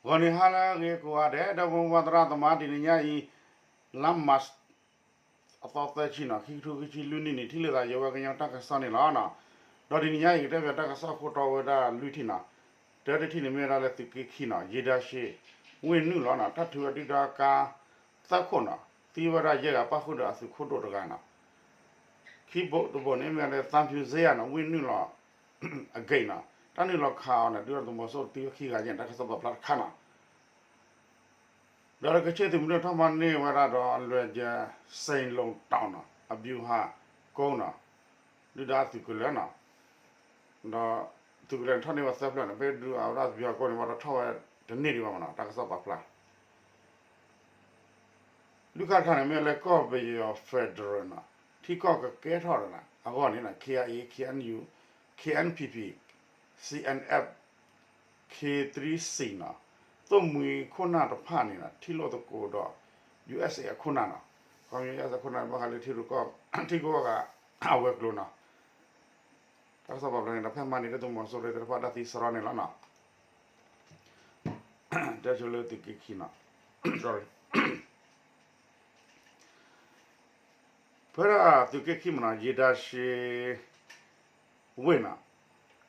ဂီၤနံၤဟါလၢအဂ့ၤကိးဂၤဒဲး ဒီပုၢ်ဝဲၢ်သရၣ်သမါ တနံၤညါအံၤ လါမၢ်ၡး အသီသၢဆံနီၤ ခံကထိခံဆံလွံၢ်နံၣ်န့ၣ် ထံၣ်လိာ်သးယဝဲကညီတၢ်ကစီၣ်န့ၣ်လီၤနီၤ. ဒီးတနံၤညါအံၤ ကတဲဘၣ်တၢ်ကစီၣ်ခိၣ်တီဝဲဒၣ်လွံၢ်ထံၣ်နီၤ. တၢတထံၣ်န့ၣ်မ့ၢ်ဝဲဒၣ်လၢသုးက့ခံနီၤ ရေတာရှည် ဝ့ၢ်နုာ်လီၤနီၤ တၢ်ထုးဝဲဒုၣ်ဒါကါသၢခိၣ်နီၤ သံဝဲဒၣ်ယဲၢ်ဂၤ ပၣ်ဃုာ်ဒီးအသုးခိၣ်ဒိၣ်တဂၤနီၤ. ခံဘိတဘိန့ၣ်မ့ၢ်ဝဲလၢ သံဖြူဇရပ်နီၤ ဝ့ၢ်နုာ်လီၤ အဂ့ၢ်နီၤ တၢ်နုာ်လီၤခးအီၤန့ၣ် ဒုၣ်ဒါသုးမီၤစိရိၤသံဝဲခံဂၤယဲၢ် တၢ်ကစီၣ်ပာ်ဖျါတခါနီၤ. ဒီးလၢကချ့ၣ်သုးမုၢ်ဒိၣ်ထီၣ်မၤန့ၢ်ဝဲဒၣ်ဒီး လွဲၢ်ကၠဲး စ့ၣ်လိၣ်တီၣ်နီၤ အဘျူးဟးကိနီၤ ဒုၣ်ဒါအသုးကလၢၤနီၤ. ဒီးသုးကလၢၤန့ၣ်ထီၣ်န့ၢ်ဝဲသၢဖျၢၣ်န့ၣ် ဖဲဒုးအဝဲဒၣ်အဘျူးဟးကိန့ၣ် ဘၣ်ဒီးထီၣ်ဝဲတန့ၢ်ဒံးဘၣ်မနီၤ တၢ်ကစီၣ်ပာ်ဖျါ လွံၢ်ခါတခါန့ၣ် မ့ၢ်လၢကီၢ်ပယီၤ federal နီၤ ထံကီၢ်ကကဲထီၣ်ဒီးနီၤ အဂီၢ်န့ၣ်နီၤ KIA KNU KNPP CNF K three C နီၤ သိၣ်မှံၤခိၣ်နၢ်တဖၣ်န့ၣ်နီၤ ထံၣ်လိာ်သကိးဒီး USA အခိၣ်နၢ်နီၤ ခီ US အခိၣ်နၢ်ဘၣ်ဃးလၢထံရူၢ်ကီၢ် ထံကီၢ်ဂၤ အဝဲၤကျိၤနီၤ တၢ်ကစီၣ်ပာ်ဖျါန့ၣ်ဒီး ဖဲမၤန့ၢ်ဒုၣ်ဒါသုးမီၤစိရိၤသ့ၣ်တဖၣ်တၢ်သံစရီန့ၣ်လီၤနီၤ. တဲဆိလၢသုးက့ခံနီၤ ဖဲဒၣ်သုးက့ခံမနီၤ ရေတာရှည် ဝ့ၢ်နီၤ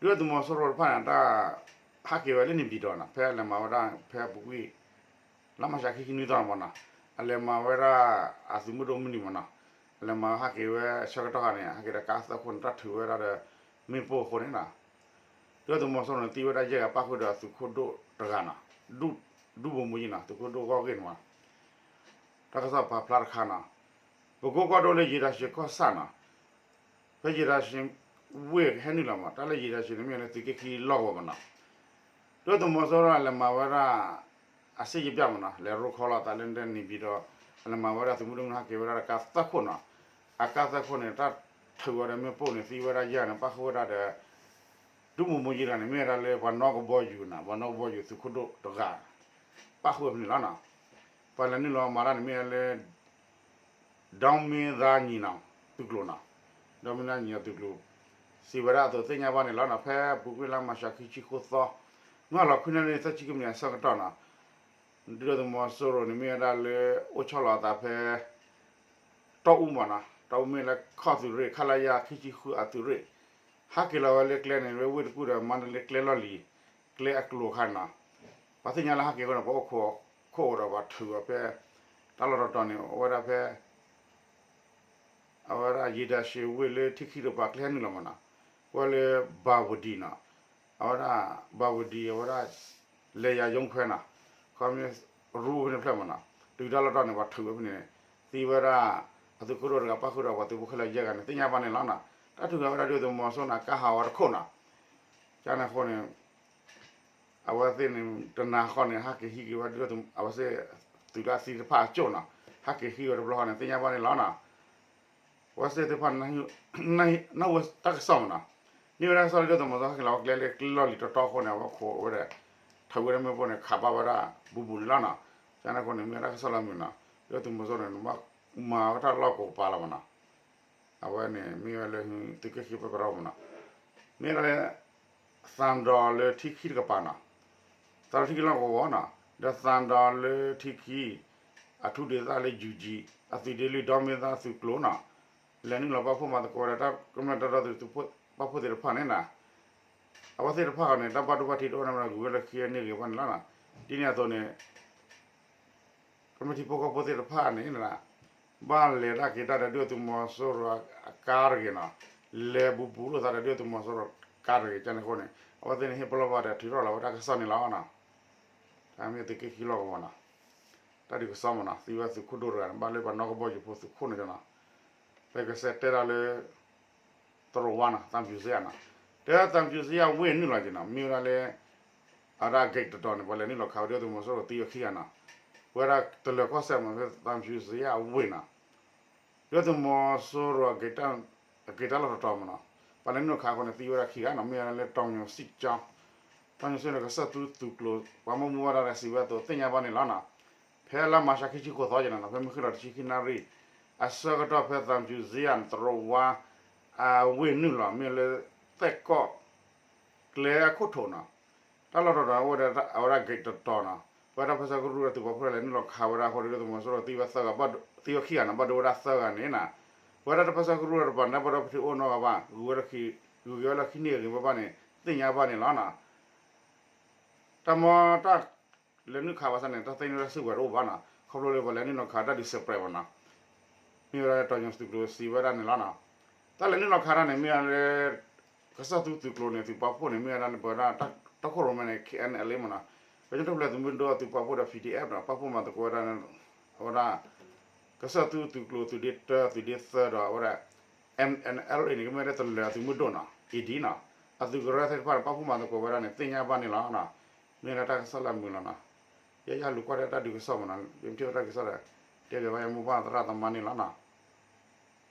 ဒုၣ်ဒါသုးမီၤစိရိၤတဖၣ်န့ၣ် တၢ်ဟးက့ၤဝဲလၢန့ၣ်ဘံၣ်ဒီးနီၤ ဖဲအလဲၤမၤဝဲဒၣ် ဖဲအပူၤကွံာ် လါမၢ်ၡးခံဆံနွံသီမနီၤ အလဲၤမၤဝဲဒၣ် အသုးမုၢ်ဒိၣ်မုၢ်နံၤမနီၤ အလဲၤမၤဟးက့ၤဝဲဆၢကတီၢ်ခါန့ၣ် ဟးက့ၤဒီးကါသၢခိၣ်န့ၣ် တၢ်ထုးဝဲဒၣ်ဒီး မ့ၣ်ပိၢ်အဃိန့ၣ်နီၤ ဒုၣ်ဒါသုးမီၤစိရိၤန့ၣ် သံဝဲဒၣ်ယဲၢ်ဂၤ ပၣ်ဃုာ်ဒီးအသုးခိၣ်ဒိၣ်တဂၤနီၤ ဒူၣ်ဘိမူယံၤနီၤ သုးခိၣ်ဒိၣ်ဂီၢ်ဂ့ၢ်န့ၣ်မနီၤ တၢ်ကစီၣ်ပာ်ဖျါတခါနီၤ ပကိးကီၢ်ဒိၣ်လၢရေတာရှည်ကီၢ်ဆၣ်နီၤ ဖဲရေတာရှည် ဝ့ၢ်ဟဲနုာ်လီၤမး တၢ်လၢရေတာရှည်န့ၣ်မ့ၢ်လၢသုးက့ခံလီၢ်ကဝီၤမနီၤ ဒုၣ်ဒါသုးမီၤစိရိၤလဲၤမၤဝဲဒၣ် အစ့ယပျၢ်မနီၤ လဲၤရိခီလီၤသးလၢန့ၣ်ဘံၣ်ဒီး လဲၤမၤဝဲဒၣ်သုးမုၢ်ဒိၣ်မုၢ်နံၤဟးက့ၤဝဲဒၣ်ဒီးကါသၢခိၣ်နီၤ အကါသၢခိၣ်န့ၣ် တၢ်ထုးဝဲဒီးမ့ၣ်ပိၢ်န့ၣ် သံဝဲဒၣ်ယဲၢ်ဂၤန့ၣ် ပၣ်ဃုာ်ဝဲဒၣ်ဒီး ဒူၣ်ဘိမူယံၤတဂၤန့ၣ် မ့ၢ်ဝဲဒၣ်လၢပှၤနီၣ်ကဘီယူၤနီၤ ပှၤနီၣ်ကဘီယူၤသုးခိၣ်ဒိၣ်တဂၤ ပၣ်ဃုာ်ဖဲန့ၣ်လီၤနီၤ ပှၤလဲၤနုာ်လီၤမၤတၢ်န့ၣ်မ့ၢ်ဝဲလၢ ဒီမ့ၢ်သါညီနီၤ သုးကျိၤနီၤ ဒီမ့ၢ်သါညီသုးကျိၤ စံးဝဲဒၣ်အသိးသ့ၣ်ညါဘၣ်န့ၣ်လီၤနီၤ ဖဲအပူၤကွံာ်လါမၢ်ၡးခံဆံဃိးသီ မုၢ်ဟါလီၤခွံနၣ်ရံၣ်သၢဆံကမံးနံးအဆၢကတီၢ်နီၤ ဒုၣ်ဒါသုးမီၤစိရိၤန့ၣ်မ့ၢ်ဝဲဒၣ်လၢ အိၣ်ဆီလီၤအသးဖဲ တီအူမးနီၤ တီအူမ့ၢ်လၢခီၣ်သုးရ့ၣ် ခလရ ခံဆံဃုအသုးရ့ၣ် ဟးက့ၤလီၤဝဲလၢကျဲန့ၣ် လၢဝ့ၢ်တကူၣ်ဒီးမၤတလၢကျဲလီၢ်လံၤ ကျဲအကျိၤအခါနီၤ ပှၤသ့ၣ်ညါလၢဟးက့ၤအဃိန့ၣ် ပှၤအိၣ်ခိးခိၣ်အိၣ်ဒီးပှၤထုးအီၤဖဲ တၢ်လီၢ်တတီၤန့ၣ် အိၣ်ဝဲဒၣ်ဖဲ အဝဲဒၣ်ရေတာရှည်ဝ့ၢ်လၢထံခံတကပၤကျဲဟဲနုာ်လီၤမးနီၤ ကွဲးလၢ ဘၣ်ဝဒံနီၤ အဝဲဒၣ် ဘၣ်ဝဒံ အဝဲဒၣ် လဲၤယၤယုံခွဲနီၤ ခီမ့ၢ်ရူဖဲန့ၣ်ဖျၢၣ်မးနီၤ တုၤတၢ်လီၢ်တီၤန့ၣ် ပှၤထုးဝဲဖဲန့ၣ် သံဝဲဒၣ် အသုးခိၣ်ဒိၣ်တဂၤ ပၣ်ဃုာ်ဒီးပှၤသုးဖိခဲလၢာ်ယဲၢ်ဂၤန့ၣ် သ့ၣ်ညါဘၣ်န့ၣ်လီၤနီၤ တၢ်ထုးဝဲဒၣ်ဒုၣ်ဒါသုးမီၤစိရိၤန့ၣ် ကါဟးဝဲတခိၣ်နီၤ ကန့ၣ်အဃိန့ၣ် အဝဲသ့ၣ်န့ၣ် တနၤဃီန့ၣ် ဟးက့ၤဟံးက့ၤဝဲဒၣ် အဝဲသ့ၣ် သုးလၢအသံတဖၣ်အကၠိၣ်နီၤ ဟးက့ၤဟံးဝဲတဘျီဃီန့ၣ် သ့ၣ်ညါဘၣ်န့ၣ်လီၤနီၤ အဝဲသ့ၣ်သ့ၣ်တဖၣ်န့ၣ် နၢ်ဟူတၢ်ကစီၣ်မးနီၤ န့ၢ်ဝဲဒၣ်ကစီၣ်လၢဒုၣ်ဒါသုးမီၤစိရိၤဟဲက့ၤလီၤဝဲကျဲလၢကျဲလီၢ်လံၤတီတီအဃိန့ၣ် အဝဲခိးဝဲဒၣ် ထုးဝဲဒၣ်မ့ၣ်ပိၢ်န့ၣ် ခးဘၣ်ဝဲဒၣ်ဘူးဘူးန့ၣ်လီၤနီၤ ကန့ၣ်အဃိန့ၣ် မ့ၢ်ဝဲဒၣ်ကစီၣ်လၢမုာ်နီၤ ဒုၣ်ဒါသုးမီၤစိရိၤန့ၣ် မၤဝဲတၢ်လီၢ်ကဝီၤပၤလီၤမးနီၤ အဝဲန့ၣ် မ့ၢ်ဝဲလၢသုးက့ခံပကရီမးနီၤ မ့ၢ်ဝဲဒၣ်လၢ သံဒီးလၢထံခံတကပၤနီၤ သံဒီးထံခံလီၢ်ကဝီၤနီၤ ဒီးသံဒီးလၢထံခံ အထူးဒေသလၢယူၤကံ အသုးဒ့လွံၢ်ဒီမ့ၢ်သၣ်သုးကျိၤနီၤ လဲၤနုာ်လီၤပာ်ဖှိၣ်မၤသကိးဝဲဒၣ်တၢ်ကမျၢၢ်တၢ်ဒီသဒၢသုးပာ်ဖှိၣ်သ့ၣ်တဖၣ်န့ၣ်နီၤ အဝဲသ့ၣ်တဖၣ်အံၤန့ၣ် တၢ်ဘၣ်ဒိဘၣ်ထံးတအိၣ်န့ၣ် မ့ၢ်ဂုၤဝဲလၢခံန့ၢ်ဂ့ၤဘၣ်န့ၣ်လီၤနီၤ ဒ်န့ၣ်အသိးန့ၣ် ကမျၢၢ်ထံဖိကီၢ်ဖိသ့ၣ်တဖၣ်န့ၣ် ဘၣ်လဲၤတၢ်က့ၤတၢ်ဒီးဒုၣ်ဒါသုးမီၤစိရိၤအကါတဂ့ၤနီၤ လဲၤဘူးဘူးလိာ်သးဒီးဒုၣ်ဒါသုးမီၤစိရိၤကါတဂ့ၤ ကန့ၣ်အဃိန့ၣ် အဝဲသ့ၣ်န့ၣ် ဟ့ၣ်ပလီၢ်ဘၣ်ဒီးထုးထီၣ်လီၤဝဲတၢ်ကစီၣ်န့ၣ်လီၤနီၤ တၢ်မ့ၢ်သုးက့ခံလီၢ်ကဝီၤနီၤ တၢ်ဒုးကစီၣ်မးနီၤ သံဝဲသုးခိၣ်ဒိၣ်တဂၤန့ၣ် ဘၣ်လၢပှၤနီၣ်ကဘီယူၤဖိသုးခိၣ်န့ၣ်နီၤ ပကစဲးတဲဒၣ်လၢ တရူးဝါနီၤ သံဖြူဇရပ်နီၤ တဲသံဖြူဇရပ်ဝ့ၢ်နုာ်လီၤက့ၤနီၤ မ့ၢ်ဝဲဒၣ်လၢ အဝဲဒၣ် gate တတီၤန့ၣ် ပှၤလဲၤနုာ်လီၤခးဝဲဒၣ်ဒုၣ်ဒါသုးမီၤစိရိၤသံဝဲခံဂၤနီၤ ပဝဲဒၣ်တလၢၤကီၢ်စဲၣ်မး ဖဲသံဖြူဇရပ်ဝ့ၢ်နီၤ ဒုၣ်ဒါသုးမီၤစိရိၤ အက့ၤတၢ်လီၢ်တတီၤမးနီၤ ပှၤလဲၤနုာ်လီၤခးအဃိန့ၣ် သံဝဲဒၣ်ခံဂၤနီၤ မ့ၢ်ဝဲဒၣ်လၢ တီၤညိၣ်စံၣ်ကၠီ တီၤညိၣ်စံၣ်န့ၣ် ကစၢၢ်သူသုးကျိၤ ပှၤမ့ၢ်မူဘၣ်တၢ်ဒီးစံးဝဲအသိးသ့ၣ်ညါဘၣ်န့ၣ်လီၤနီၤ ဖဲလါမၢ်ၡးခံဆံဃိးသီက့ၤနီၤ ဖဲမုၢ်ဃ့ၢ်လီၤတဆံခံနၣ်ရံၣ် အဆၢကတီၢ်ဖဲသံဖြူဇရပ် တရူးဝါ အဝ့ၢ်နုာ်လီၤ မ့ၢ်လၢ သဲးကီၢ် ကျဲအခိၣ်ထိးနီၤ တၢ်လီၢ်တတီၤန့ၣ် အိၣ်ဝဲဒၣ်အဝဲဒၣ် gate တတီၤနီၤ, ပဝဲဒၣ်တၢ်ပၢဆှၢကရူၢ်ဒီးသုးပာ်ဖှိၣ်လဲၤနုာ်လီၤခးဝဲဒၣ်အဃိဒီး ဒုၣ်ဒါသုးမီၤစိရိၤသံဝဲသၢဂၤ, သံဝဲခံဂၤနီၤ, ဘၣ်ဒိဝဲဒၣ်သၢဂၤန့ၣ်နီၤ, ပဝဲဒၣ်တၢ်ပၢဆှၢကရူၢ်တပၤန့ၣ် ဘၣ်ဒိပထံၣ်အိၣ်နီတဂၤဘၣ်, ဂုၤဝဲလၢခံ, ဂုၤက့ၤဝဲလၢခံန့ၣ်အဂ့ၤဘၣ်ဘၣ်န့ၣ် သ့ၣ်ညါဘၣ်န့ၣ်လီၤနီၤ. တၢ်မ့ၢ်တၢ်လဲၤနုာ်ခးဘၣ်ဆၣ်န့ၣ် တၢ်သ့န့ၢ်ဝဲဒၣ်စုကဝဲၤတအိၣ်ဘၣ်နီၤ, ခီဖျိလၢပှၤလဲၤနုာ်လီၤခးတၢ်ဒုး separate ဘၣ်နီၤ, မ့ၢ်ဝဲဒၣ်လၢတီၤညိၣ်သုးကျိၤစံးဝဲဒၣ်န့ၣ်လီၤနီၤ. တၢ်လဲၤနုာ်လီၤခးတၢ်န့ၣ် မ့ၢ်ဝဲဒၣ်လၢ ကစၢၢ်သူသုးကျိၤန့ၣ် သုးပာ်ဖှိၣ်န့ၣ် မ့ၢ်ဝဲဒၣ်လၢပဝဲဒၣ် တီခိၣ်ရိၣ်မဲန့ၣ် K N L A မ့ၢ်နီၤ, ကညီတၢ်ထူၣ်ဖျဲးသုးမုၢ်ဒိၣ်အသုးပာ်ဖှိၣ်ဒီး P D F ဒီး ပာ်ဖှိၣ်မၤသကိးဝဲဒၣ် အဝဲဒၣ် ကစၢၢ်သူသုးကျိၤ သုးဒ့တၢ သုးဒ့သၢဒီး အဝဲဒၣ် M N L A န့ၣ် ကမ့ၢ်ဝဲဒၣ်တလၢၤအသုးမုၢ်ဒိၣ်နီၤ, အံၤဒ်နီၤ, အသုးကရၢသ့ၣ်တဖၣ်န့ၣ် ပာ်ဖှိၣ်မၤသကိးဝဲဒၣ်န့ၣ် သ့ၣ်ညါဘၣ်န့ၣ်လီၤနီၤ. မ့ၢ်လၢတၢ်ကစီၣ်လၢအမုာ်လီၤနီၤ. ယဲယလူၤကွၢ်ဒီးတၢ်ဒုးကစီၣ်မ့ၢ်နီၤ, ယမ့ၢ်ထံၣ်ဝဲတၢ်ကစီၣ်ဒီး တဲဘၣ်ယမိၢ်ပၢ်သရၣ်သမါန့ၣ်လီၤနီၤ.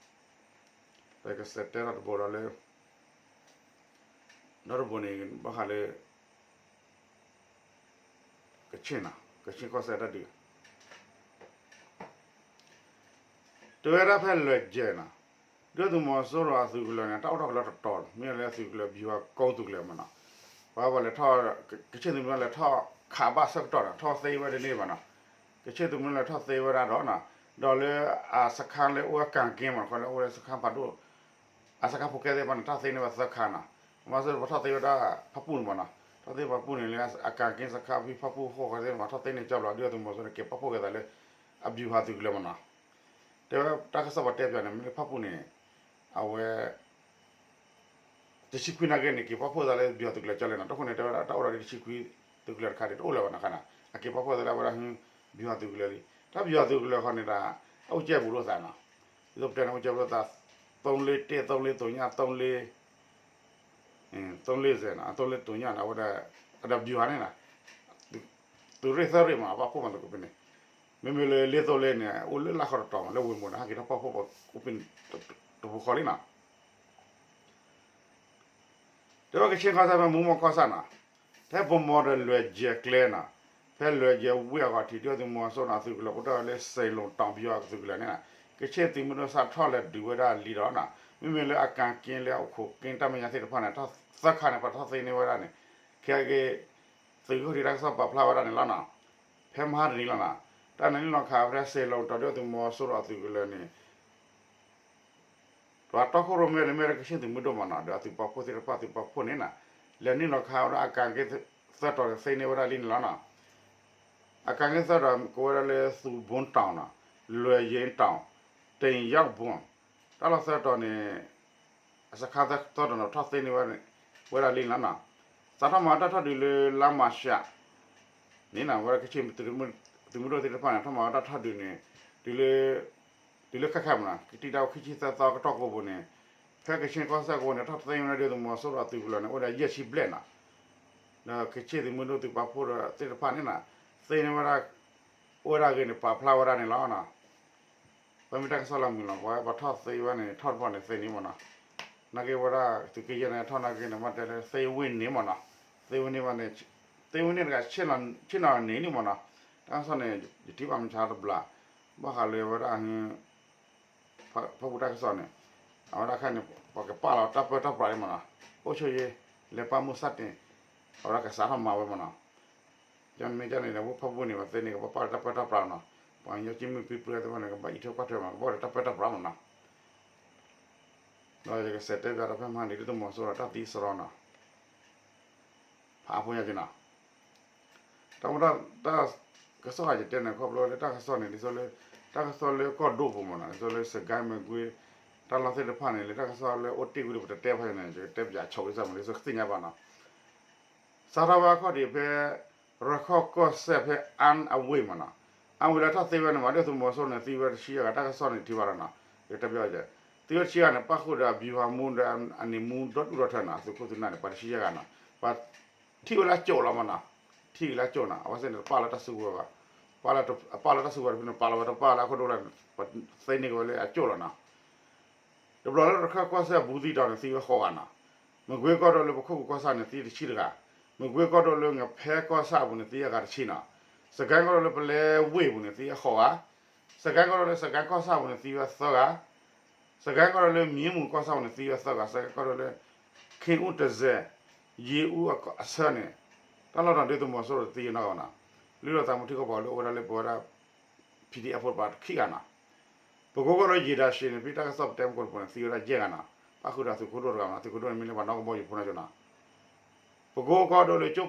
ပကစးတဲထီၣ်တဘိဒီးလၢ ဒီတဘိန့ၣ် ဘၣ်ဃးလၢ ကခ့ၣ်နီၤ, ကခ့ၣ်ကီၢ်စဲၣ်တၢ်ဒုး တဲဝဲဒၣ်ဖဲလွဲၢ်ကၠဲၣ်နီၤ, ဒုၣ်ဒါသုးမီၤစိရိၤအသုးကလၢၤန့ၣ် တၢ်အိၣ်ထီၣ်ကလၢတတီၤလီၤ, မ့ၢ်လၢသုးကလၢၤ ဗျူဟာကုန်း သုးကလၢၤမ့ၢ်နီၤ, ပှၤလဲၤထီၣ် ကခ့ၣ်သုးမုၢ်ဒိၣ်လဲၤထီၣ်ခးဘၣ်ဆၢကတီၢ်နီၤ, ထီၣ်သ့ဝဲတန့ၢ်ဘၣ်နီၤ, ကခ့ၣ်သုးမုၢ်ဒိၣ်လဲၤထီၣ်သ့ဝဲဒၣ်ဒီးနီၤ, ဒီးလၢအစခါလၢအိၣ်ဝဲကၣ်က့မ့ၢ်နီၤ, ခီလၢအိၣ်ဝဲစခါဖးဒိၣ် အစခါဖိကဲသ့ၣ်တဖၣ်န့ၣ် ထီၣ်သ့န့ၢ်ဝဲသၢခါနီၤ, မၤစၢၤပှၤထီၣ်သ့ဝဲဒၣ်ဖၣ်ပူၣ်န့ၣ်မ့ၢ်နီၤ, ထီၣ်သ့ဖၣ်ပူၣ်န့ၣ်လၢအကၣ်က့စခါဖဲဖၣ်ပူၣ်ဃိၣ်ဃီသ့ၣ်တဖၣ် ထီၣ်သ့န့ၢ်ကၠီဘျီ ဒုၣ်ဒါသုးမီၤစိရိၤန့ၣ် က့ၤပာ်ဖှိၣ်က့ၤသးလၢ အဗျူဟာသုးကလၢၤမ့ၢ်နီၤ, တဲဝဲတၢ်ကစီၣ်ပှၤတဲပၠးန့ၣ် မ့ၢ်လၢဖၣ်ပူၣ်န့ၣ် အဝဲ တဆံခွံနာ်က့န့ၣ် က့ၤပာ်ဖှိၣ်သးလၢဗျူဟာသုးကလၢၤကၠီလဲၣ်နီၤ, တၢ်ဃိန့ၣ် တဲဝဲဒၣ်တၢ်အိၣ်ဒီးတဆံခွံသုးကလၢၤတခါန့ၣ် တအိၣ်လၢၤဘၣ်နီၤခါနီၤ, အက့ၤပာ်ဖှိၣ်သးလၢအဝဲဒၣ် ဗျူဟာသုးကလၢၤလံ, တၢ်ဗျူဟာသုးကလၢၤဃီန့ၣ်ဒီး အအိၣ်ကဲဘူးလိာ်သးနီၤ, ဒ်သိးပတဲန့ၣ် အိၣ်ကဲဘူးလိာ်သး သုံးလေးတစ် သုံးလေးသုည သုံးလေး သုံးလေးစဲးနီၤ, အသုံးလေးသုညန့ၣ် အဝဲဒၣ် အဒီးဗျူဟာန့ၣ်နီၤ, သုးရ့ၣ်သၢရ့ၣ်မ့ၢ်နီၤ ပာ်ဖှိၣ်မၤသကိးဖဲန့ၣ်, မ့မ့ၢ်လၢလေးသုံးလေးန့ၣ် အိၣ်လၢလၢ်ဃီတတီၤမ့ၢ် လၢဝ့ၢ်မိၢ်န့ၣ် ဟဲက့ၤထီၣ်ပာ်ဖှိၣ်အိၣ်ဖဲန့ၣ် တပူၤဃီလံနီၤ. တဲဝဲကခ့ၣ်ကီၢ်စဲၣ်ဖဲမူမီၢ်ကီၢ်ဆၣ်နီၤ, ဖဲပမီၤဒီးလွဲၢ်ကၠဲၣ်ကျဲနီၤ, ဖဲလွဲၢ်ကၠဲၣ်ဝ့ၢ်အဂီၢ်ထံး ဒုၣ်ဒါသုးမီၤစိရိၤအသုးကလၢၤအိၣ်ထီၣ်ဝဲလၢစဲးလိာ်တီၤ ဗျူဟာသုးကလၢၤန့ၣ်နီၤ, ကခ့ၣ်သုးမုၢ်ဒိၣ်စးထီၣ်လဲၤဒုးဝဲဒၣ်လံဒီးနီၤ, မ့မ့ၢ်လၢအကၣ်က့လၢအအိၣ်ခိးက့တၢ်မဲာ်ညါသ့ၣ်တဖၣ်န့ၣ် ထီၣ်သၢခါန့ၣ် ပှၤထီၣ်သ့န့ၢ်ဝဲဒၣ်န့ၣ်, ခဲအံၤ သုးခိၣ်ထံးတၢ်ကစီၣ်ပာ်ဖျါဝဲဒၣ်န့ၣ်လီၤနီၤ, ဖဲမဟါတနံၤလီၤနီၤ, တၢ်လဲၤနုာ်လီၤခးဖဲစဲးလိာ်တီၤ ဒုၣ်ဒါသုးမီၤစိရိၤအသုးကလၢၤန့ၣ် ပှၤတီခိၣ်ရိၣ်မဲန့ၣ် မ့ၢ်ဝဲဒၣ်ကခ့ၣ်သုးမုၢ်ဒိၣ်မ့ၢ်နီၤ, ဒီးအသုးပာ်ဖှိၣ်သ့ၣ်တဖၣ် သုးပာ်ဖှိၣ်န့ၣ်နီၤ, လဲၤနုာ်လီၤခးဝဲဒၣ်အကၣ်က့သၢတီၤန့ၣ် သ့န့ၢ်ဝဲဒၣ်လံန့ၣ်လီၤနီၤ. အကၣ်က့သၢတီၤ ကိးဝဲဒၣ်လၢသူၣ်ဘိတီၤနီၤ, လွဲၢ်ယ့တီၤ, တ့ၢ်ယီၣ်ဘိ, တၢ်လီၢ်သၢတီၤန့ၣ် အစခါသၢတီၤန့ၣ် ထီၣ်သ့န့ၢ်ဝဲဒၣ်လံန့ၣ်လီၤနီၤ. စးထီၣ်မၤတၢ်ထီၣ်ဒုးလၢလါမၤရှးန့ၣ်နီၤ, ဝဲဒၣ်ကခ့ၣ်သုးမုၢ်ဒိၣ်သ့ၣ်တဖၣ်န့ၣ် ထီၣ်မၤဝဲတၢ်ထီၣ်ဒုးန့ၣ် တုၤလၢ တုၤလၢခဲခါမ့ၢ်နီၤ, ကတံၢ်တၢ်အိၣ်ခံဆံသၢသီကတီၢ်ကိးပူၤန့ၣ်, ဖဲကခ့ၣ်ကီၢ်စဲၣ်ကိးန့ၣ် ထီၣ်သ့န့ၢ်ဝဲဒၣ်ဒုၣ်ဒါသုးမီၤစိရိၤအသုးကလၢၤန့ၣ် အိၣ်ဝဲဒၣ်ယဲၢ်ဆံဘျဲၣ်နီၤ. ဒီးကခ့ၣ်သုးမုၢ်ဒိၣ်သုးပာ်ဖှိၣ်ဒီးသ့ၣ်တဖၣ်န့ၣ်နီၤ, သ့န့ၢ်ဝဲဒၣ် အိၣ်ဝဲဒၣ်အဂ့ၢ်န့ၣ် ပာ်ဖျါဝဲဒၣ်န့ၣ်လီၤနီၤ. ပမ့ၢ်တၢ်ကစီၣ်လၢမုာ်လီၤ ပှၤပှၤထီၣ်သ့ဝဲန့ၣ် ထီၣ်တဖၣ်န့ၣ်သ့န့ၢ်မ့ၢ်နီၤ. နာ်က့ဝဲဒၣ် သုးက့ယဲၢ်န့ၣ် ထီၣ်နာ်က့န့ၣ် ဘၣ်တဲလၢသ့ဝ့ၢ်န့ၣ်မ့ၢ်နီၤ. သ့ဝ့ၢ်န့ၣ်ဘၣ်န့ၣ် သ့ဝ့ၢ်န့ၣ်တဂၤ ဆ့ၣ်နီၤန့ၣ်န့ၣ်မ့ၢ်နီၤ. တၢ်ကစီၣ်န့ၣ် ယထံၣ်ဘၣ်မဆါတဘျီ ဘၣ်ဃးလၢဝဲဒၣ် ဖၣ်ပူၣ်တၢ်ကစီၣ်န့ၣ် အဝဲဒၣ်ခဲန့ၣ် ပှၤကပာ်လီၤတၢ်ပၢတၢ်ပြးန့ၣ်မ့ၢ်နီၤ. အိၣ်ဆိၣ်ယ့ လဲၤပာ်မူစၢ်တ့ၢ် အဝဲဒၣ်ကစးထီၣ်မၤဝဲမ့ၢ်နီၤ. ကန့ၣ်မ့ၢ်ကန့ၣ်ဒီး ဝ့ၢ်ဖၣ်ပူၣ်န့ၣ် ပှၤသ့န့ၢ်ကပာ်လီၤတၢ်ပၢတၢ်ပြးနီၤ. ပှၤကညီကံမုၢ်ပံပှဲၤသ့ၣ်တဖၣ်န့ၣ် ကဘၣ်အံးထွဲကွၢ်ထွဲမ့ၢ်နီၤ ကဘၣ်အိၣ်ဒီးတၢ်ပၢတၢ်ပြးမ့ၢ်နီၤ. ဒီးယကစးတဲဘၣ်ဒီးဖဲမဟါန့ၣ် ဒုၣ်ဒါသုးမီၤစိရိၤတၢ်သံစရီနီၤ ဖးအါဖိညါက့နီၤ. တၢ်မ့ၢ်တၢ် တၢ်ကစီၣ်ဟးယတဲန့ၣ် ခီဖျိလၢတၢ်ကစီၣ်န့ၣ် ဒ်သိးလၢ တၢ်ကစီၣ်လၢကီၢ်ဒိၣ်ပူၤမ့ၢ်နီၤ ဒ်သိးလၢ စကဲမကွ့ တၢ်လီၢ်သ့ၣ်တဖၣ်န့ၣ် လၢတၢ်ကစီၣ်လၢအိၣ်တ့ၢ်ကွံာ်ဒီး ပတတဲဖဲန့ၣ် ယကတဲပၠးဆိကမိၣ်လံ ဒ်သိးကသ့ၣ်ညါဘၣ်နီၤ. စးထီၣ်ဝဲအခီၣ်ဒံးဖဲ ရခီၣ်ကီၢ်စဲၣ်ဖဲအၣ်အဝ့ၢ်မ့ၢ်နီၤ. အၣ်အဝ့ၢ်လၢထီၣ်သ့ဝဲန့ၣ်မ့ၢ် ဒုၣ်ဒါသုးမီၤစိရိၤန့ၣ် သံဝဲတဆံယဲၢ်ဂၤ တၢ်ကစီၣ်န့ၣ်ထံၣ်ဘၣ်လီၤနီၤ. ယကတဲပၠး သံဝဲတဆံယဲၢ်ဂၤန့ၣ် ပၣ်ဃုာ်ဒီးအဗျူဟာမှူးဒီးအန့ၣ်မှူးဒီဒူၣ်ဒီထၢနီၤ အသုးခိၣ်သုးနၢ်န့ၣ် ပှၤတဆံယဲၢ်ဂၤနီၤ ပှၤထံၣ်ဝဲလၢအကၠိၣ်လီၤမ့ၢ်နီၤ. ထံၣ်က့ၤလၢအကၠိၣ်နီၤ အဝဲသ့ၣ်န့ၣ်တပာ်လၢတၢ်စုကဝဲၤဘၣ်. ပာ်လၢတၢ်စုကဝဲၤတဖုန့ၣ် ပာ်လီၤဝဲတပာ်လၢအခိၣ်ဒိၣ်လၢ ပှၤသ့န့ၢ်က့ၤဝဲလၢအကၠိၣ်လီၤနီၤ. တဘျီလၢရခီၣ်ကီၢ်စဲၣ်ဘူးသံတီၤန့ၣ် သံဝဲဃိးဂၤနီၤ. မကွ့ကီၢ်ဒိၣ်လၢပခိၣ်ပူၤကီၢ်ဆၣ်န့ၣ် သံတဆံတဂၤ. မကွ့ကီၢ်ဒိၣ်လၢငဖဲကီၢ်ဆၣ်အပူၤန့ၣ် သံအဂၤတဆံနီၤ. စကဲကီၢ်ဒိၣ်လၢပလဲဝ့ၢ်အပူၤန့ၣ် သံအဃိးဂၤ. စကဲကီၢ်ဒိၣ်လၢစကဲကီၢ်ဆၣ်အပူၤန့ၣ် သံဝဲသၢဂၤ. စကဲကီၢ်ဒိၣ်လၢမံမူၤကီၢ်ဆၣ်အပူၤန့ၣ် သံဝဲသၢဂၤ. စကဲကီၢ်ဒိၣ်လၢ ခ့အူတစဲး ယ့အူအဆၢန့ၣ် တၢ်လီၢ်တတီၤဒ်သုးမီၤစိရိၤတသံဝဲနီတဂၤဘၣ်နီၤ, လုၢ်ထီၣ်သးမုၢ်ထံကီၢ်ပူၤလၢအိၣ်ဝဲဒၣ်လၢပဝဲဒၣ် P D F ဖိတဖၣ်ခံဂၤနီၤ, ပကိကီၢ်ဒီးယံာ်တၢ်ရှံးန့ၣ် ဖဲတၢ်ကစီၣ်ပတဲမူခိၣ်တဘိန့ၣ် သံဝဲဒၣ်ယဲၢ်ဂၤနီၤ, ပၣ်ဃုာ်ဒီးသုးခိၣ်ဒိၣ်တ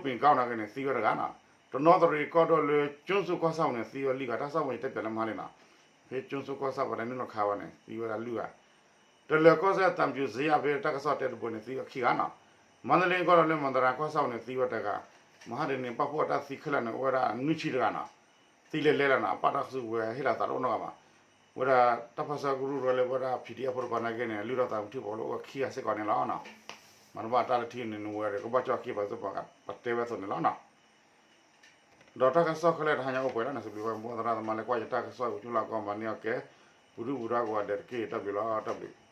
ဂၤနီၤ, သုးခိၣ်ဒိၣ်န့ၣ်မ့ၢ်လၢပှၤနီၣ်ကဘီယူၤဖိနီၤကၠိနီၤ ပကိကီၢ်ဒိၣ်လၢကၠိပ့ၤကီနာ်က့န့ၣ် သံဝဲတဂၤနီၤ, တနီသရံၣ်ကီၢ်ဒိၣ်လၢကၠိစူကီၢ်ဆၣ်ပူၤန့ၣ် သံဝဲလွံၢ်ဂၤ, တၢ်ကစီၣ်ပူၤယတဲပၠးလၢမဟါလံနီၤ, ဖဲကၠိစူကီၢ်ဆၣ်ပူၤလၢနုာ်လီၤခးဝဲန့ၣ် သံဝဲဒၣ်လွံၢ်ဂၤ, တလၢၤကီၢ်စဲၣ်သးမံစယၣ် ဖဲတၢ်ကစီၣ်တဲတဘိန့ၣ် သံဝဲခံဂၤနီၤ, မၤတလ့ကီၢ်ဒိၣ်လၢမၤတရၤကီၢ်ဆၣ်ပူၤန့ၣ် သံဝဲတဂၤ, မဟါတနံၤန့ၣ် ပာ်ဖှိၣ်အတၢ်သံခဲလၢာ်န့ၣ် အိၣ်ဝဲဒၣ်နွံဆံတဂၤနီၤ, သံလဲၤလဲၤလီၤနီၤ, အပၣ်တၢ်ကစူၣ်ဝဲဟ့ၣ်လီၤသးတအိၣ်နီတဂၤဘၣ်, ဝဲဒၣ်တၢ်ပၢဆှၢကရူၢ်ဝဲလၢပဝဲဒၣ် P D F ဖိတဖၣ်နာ်က့န့ၣ် လုၢ်ထီၣ်သးမုၢ်ထံကီၢ်ပူၤလၢအိၣ်ဝဲခံဂၤစ့ၢ်ကီးန့ၣ်လီၤနီၤ, မၤတဘၣ်တၢ်လၢထံန့ၣ် နဝဲဒီး ကဘၣ်ကၠီၣ်ခံပှၤစ့ၢ်ကီး ပတဲဝဲအသိးန့ၣ်လီၤနီၤ, ဒီးတၢ်ကစီၣ်ခဲလၢာ်တဟါညါအိၣ်ပှဲၤလီၤန့ၣ် စံးဘျုးဘၣ်မိၢ်သရၣ်သမါလၢကွၢ်ယတၢ်ကစီၣ် ဝံၤဆူလၢကီၢ်မၤန့ၢ်အီၤကဲ, ပူၤဒုၣ်ပူၤဒါကိးဂၤဒဲးတက့ၢ် တၢ်ဘျုးလီၤ တၢ်ဘျုး